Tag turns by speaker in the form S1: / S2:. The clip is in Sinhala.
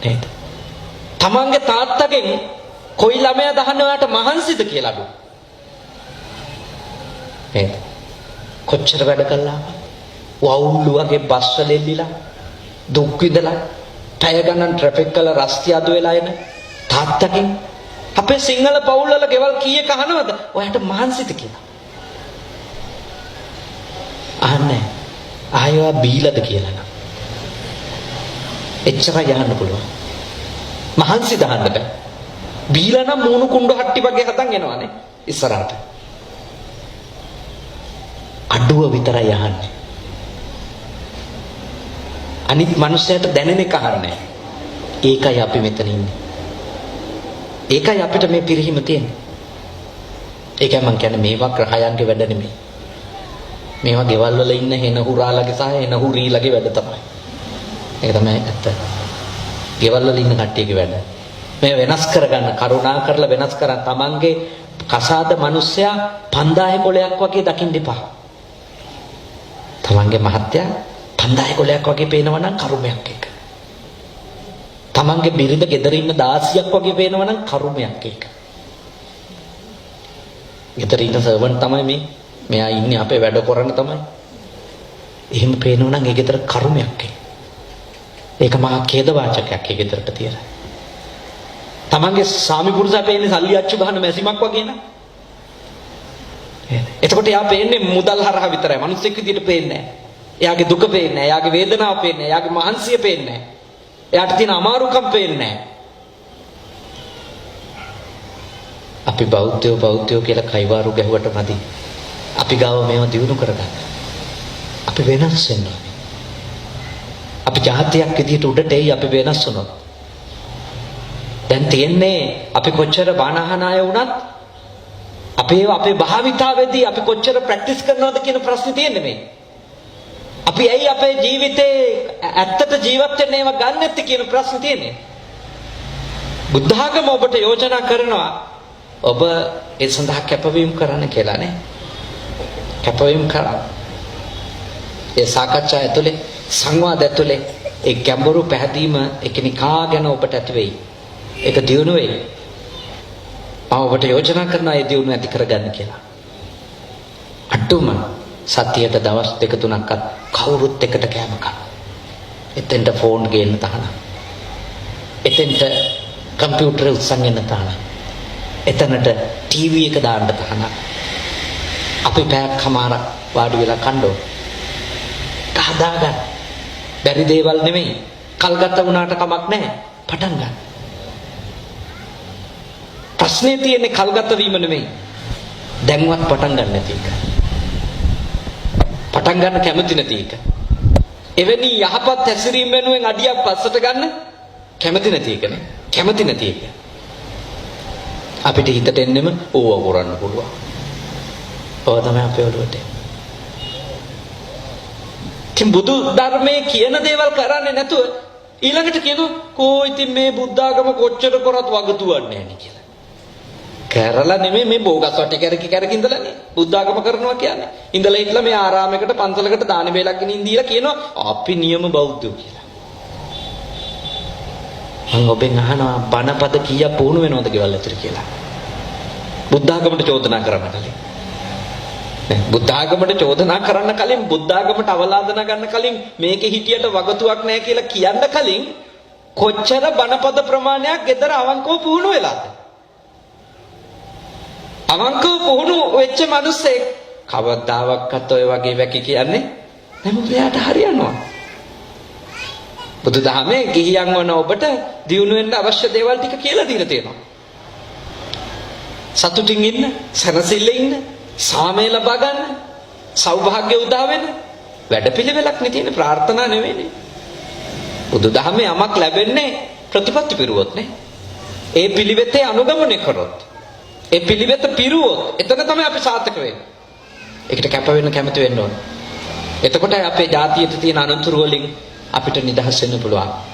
S1: නේද? තමන්ගේ තාත්තගෙන් කොයි ළමයා දහන්නේ ඔයාට මහන්සිද කියලාලු. නේද? කොච්චර වැඩ කළා වවුල්ලු වගේ බස් වල එල්ලිලා දුක් විඳලා පැය ගණන් ට්‍රැෆික් වල රස්තියාදු වෙලා එන තාත්තගෙන් අපේ සිංහල පවුල් වල ගෙවල් කීයක අහනවද ඔයාට මහන්සිද කියලා? අහන්නේ ආයෙ ඔයා බීලද කියලා නම්. එච්චරයි අහන්න පුළුවන්. මහන්සි දාන්න බෑ. බීලා නම් මූණු කුණ්ඩ හට්ටි වගේ හදන් එනවනේ ඉස්සරහට. අඩුව විතරයි අහන්නේ. අනිත් මනුස්සයාට දැනෙන එක අහන්නේ. ඒකයි අපි මෙතන ඉන්නේ. ඒකයි අපිට මේ පිරිහිම තියෙන්නේ. ඒකයි මං කියන්නේ මේවා ග්‍රහයන්ගේ වැඩ නෙමෙයි. මේවා ගෙවල් වල ඉන්න හෙන හුරාලගේ සහ හෙන හුරීලගේ වැඩ තමයි. ඒක තමයි ඇත්ත. ගෙවල් වල ඉන්න කට්ටියගේ වැඩ. මේ වෙනස් කරගන්න කරුණා කරලා වෙනස් කරන් තමන්ගේ කසාද මිනිස්සයා 5000 කොලයක් වගේ දකින්න එපා. තමන්ගේ මහත්තයා 5000 කොලයක් වගේ පේනවා නම් කරුමයක් ඒක. තමන්ගේ බිරිඳ ගෙදර ඉන්න 16ක් වගේ පේනවා නම් කරුමයක් ඒක. ගෙදර ඉන්න සර්වන්ට් තමයි මේ. මෙයා ඉන්නේ අපේ වැඩ කරන්න තමයි. එහෙම පේනවා නම් ඒ ගෙදර කරුමයක් ඒක. ඒක මහා ඛේදවාචකයක් ඒ ගෙදරට තියලා. තමන්ගේ සාමි පුරුෂයා පේන්නේ සල්ලි අච්චු ගහන මැසිමක් වගේ නේද? එතකොට එයා පේන්නේ මුදල් හරහා විතරයි. මිනිස්සෙක් විදියට පේන්නේ නැහැ. එයාගේ දුක පේන්නේ නැහැ. එයාගේ වේදනාව පේන්නේ නැහැ. එයාගේ මහන්සිය පේන්නේ නැහැ. එයාට තියෙන අමාරුකම් පේන්නේ නැහැ. අපි බෞද්ධයෝ බෞද්ධයෝ කියලා කයිවාරු ගැහුවට මදි. අපි ගාව මේවා දියුණු කරගන්න. අපි වෙනස් වෙන්න ඕනේ. අපි ජාතියක් විදියට උඩට එයි අපි වෙනස් වුණොත්. දැන් තියෙන්නේ අපි කොච්චර බණ අහන අය වුණත් අපේ අපේ භාවිතාවේදී අපි කොච්චර ප්‍රැක්ටිස් කරනවද කියන ප්‍රශ්නේ තියෙන්නේ මේ. අපි ඇයි අපේ ජීවිතේ ඇත්තට ජීවත් වෙන්න ඒවා ගන්න නැත්තේ කියන ප්‍රශ්නේ තියෙන්නේ. බුද්ධාගම ඔබට යෝජනා කරනවා ඔබ ඒ සඳහා කැපවීම කරන්න කියලා නේ. කැපවීම කරා. ඒ සාකච්ඡා ඇතුලේ සංවාද ඇතුලේ ඒ ගැඹුරු පැහැදීම එකිනෙකා ගැන ඔබට ඇති වෙයි. ඒක දියුණු වෙයි. මම ඔබට යෝජනා කරනවා ඒ දියුණුව ඇති කරගන්න කියලා. අඩුම සතියට දවස් දෙක තුනක්වත් කවුරුත් එකට කෑම කන්න. එතෙන්ට ෆෝන් ගේන්න තහනම්. එතෙන්ට කම්පියුටර් උත්සන් එන්න තහනම්. එතනට ටීවී එක දාන්න තහනම්. අපි පැයක් හමාරක් වාඩි වෙලා කන්න ඕන. හදාගන්න. බැරි දේවල් නෙමෙයි. කල්ගත වුණාට කමක් නැහැ. පටන් ගන්න. ප්‍රශ්නේ තියෙන්නේ කල්ගත වීම නෙමෙයි. දැන්වත් පටන් ගන්න නැති එක. පටන් ගන්න කැමති නැති එක. එවැනි යහපත් හැසිරීම වෙනුවෙන් අඩියක් පස්සට ගන්න කැමති නැති එක නේ. කැමති නැති එක. අපිට හිතට එන්නෙම ඕව කරන්න පුළුවන්. ඕව තමයි අපේ ඔළුවට එන්නේ. ඉතින් බුදු ධර්මයේ කියන දේවල් කරන්නේ නැතුව ඊළඟට කියනවා කෝ ඉතින් මේ බුද්ධාගම කොච්චර කරත් වගතුවක් නැහැ නේ කියලා. කරලා නෙමෙයි මේ බෝගස් වටේ කැරකි කැරකි ඉඳලා නේ බුද්ධාගම කරනවා කියන්නේ. ඉඳලා හිටලා මේ ආරාමයකට පන්සලකට දාන වේලක් ගෙනින් දීලා කියනවා අපි නියම බෞද්ධයෝ කියලා. මං ඔබෙන් අහනවා බණපද කීයක් පුහුණු වෙනවද ගෙවල් ඇතුලේ කියලා. බුද්ධාගමට චෝදනා කරන්න කලින්. බුද්ධාගමට චෝදනා කරන්න කලින් බුද්ධාගමට අවලාදන ගන්න කලින් මේකේ හිටියට වගතුවක් නැහැ කියලා කියන්න කලින් කොච්චර බණපද ප්‍රමාණයක් ගෙදර අවංකව පුහුණු වෙලාද? අවංකව පුහුණු වෙච්ච මිනිස්සෙක් කවදාවත් ඔය වගේ වැකි කියන්නේ නැහැ. මොකද එයාට හරියනවා. බුදුදහමේ ගිහියන් වන ඔබට දියුණු වෙන්න අවශ්‍ය දේවල් ටික කියලා දීලා තියෙනවා. සතුටින් ඉන්න, සැනසෙල්ලේ ඉන්න, සාමය ලබා ගන්න, සෞභාග්‍ය උදා වෙන වැඩපිළිවෙලක් නේ තියෙන ප්‍රාර්ථනා නෙවෙයිනේ. බුදුදහමේ යමක් ලැබෙන්නේ ප්‍රතිපත්ති පිරුවොත් නේ. ඒ පිළිවෙතේ අනුගමනය කරොත්, ඒ පිළිවෙත පිරුවොත් එතන තමයි අපි සාර්ථක වෙන්නේ. ඒකට කැප වෙන්න කැමති වෙන්න ඕනේ. එතකොටයි අපේ ජාතියට තියෙන අනතුරු වලින් අපිට නිදහස් වෙන්න පුළුවන්.